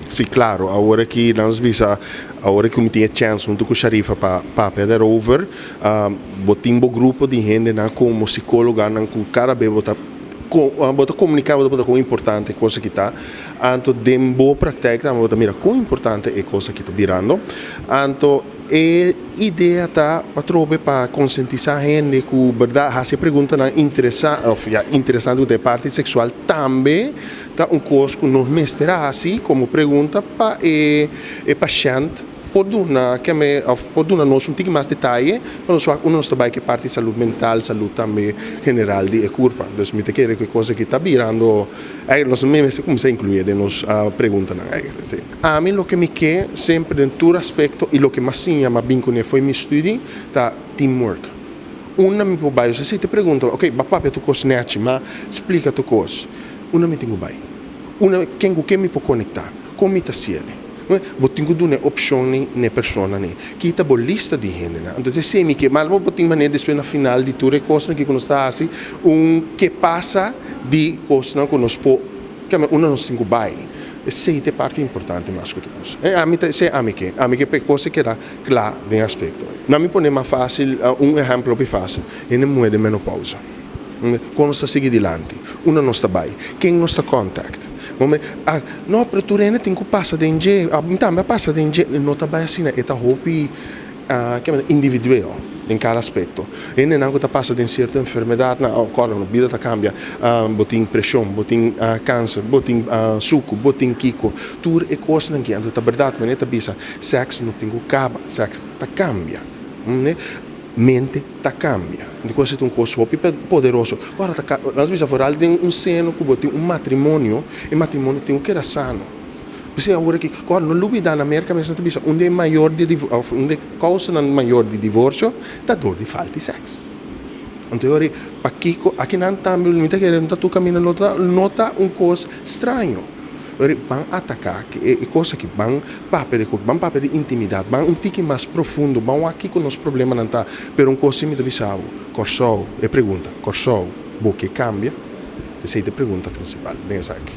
Si, claro. Awor cu nos bisa, awor cu mi tin chance hunto cu Sharifa pa papia daarover, bo tin un grupo di hende nan como psicologo nan cu cada bes bo ta comunica, bo ta con importante cos cu ta. Anto den bo praktijk ta bo ta mira con importante e cos cu ta birando. Anto e idea ta pa trobe pa concientisa hende cu berdad haci pregunta nan interesa of ja, interesante di parti sexual tambe ta un cos cu nos mester haci como pregunta pa e paciente por duna cu me of por duna nos un tiki mas detaye pa nos wak nos tambe cu parti salud mental, salud tambe general di e curpa. Dus mi ta kere cu cos cu ta birando eigenlijk nos mes cuminsa inclui den nos pregunta nan eigenlijk, si. Ami loke mi kier semper den tur aspecto y loke mas siña m'a bin cune for di mi studie ta teamwork. Unda mi por bay, si te pregunta, ok, b'a papia tur cos nechi, ma splica tur cos. Unda mi tin cu bay? Unda ken cu ken mi por conecta? Con mi ta haci'e? Bo tin cu duna opcion na persona ne. Kita bo lista di hende ne. Anto esey mi kier, mas bo tin manera despues na final di tur cos cu nos ta haci, un ke pasa di cos cu nos por cu unda nos tin cu bay. Esey ta parti importante mas cu cos. E ami ta esey ami ke pe cos keda cla den aspecto. Na mi pone mas facil, un ehempel hopi facil. Hende muhe den menopausa. Con nos ta sigui dilanti? Unda nos ta bay? Ken nos ta contact? Moment, ah, no, pero tur hende tin cu pasa den dje, ah, tambe pasa den dje, no ta bay asina, e ta hopi cu individual den cada aspecto. Hende nan cu ta pasa den cierto enfermedad, na, oh, claro, bida ta cambia, bo tin presion, bo tin cancer, bo tin suco, bo tin kiko, tur e cos nan ki, anto ta berdad, manera ta bisa, sex no tin cu caba, sex ta cambia. Ne? Mente ta cambia. Anto cos ta un cos hopi poderoso. Awor, ta, nos bisa vooral den un seno cu bo tin un matrimonio, e matrimonio tin cu keda sano. Pesey awor cu, awor no lubida, na America mes ta bisa, un di mayor di of un di causa nan mayor di divorcio ta door di falta di sex. Anto awor pakico aki nan tambe mi ta kere ta tur caminda no ta un cos straño. Awor ban ataca e cos aki, ban papia di ban papia di intimidad, ban un tiki mas profundo, ban aki cu nos problema nan ta. Pero un cos mi ta bisa bo, Corsou, e pregunta, Corsou, bo kier cambia? Esey ta e pregunta principal, den esaki.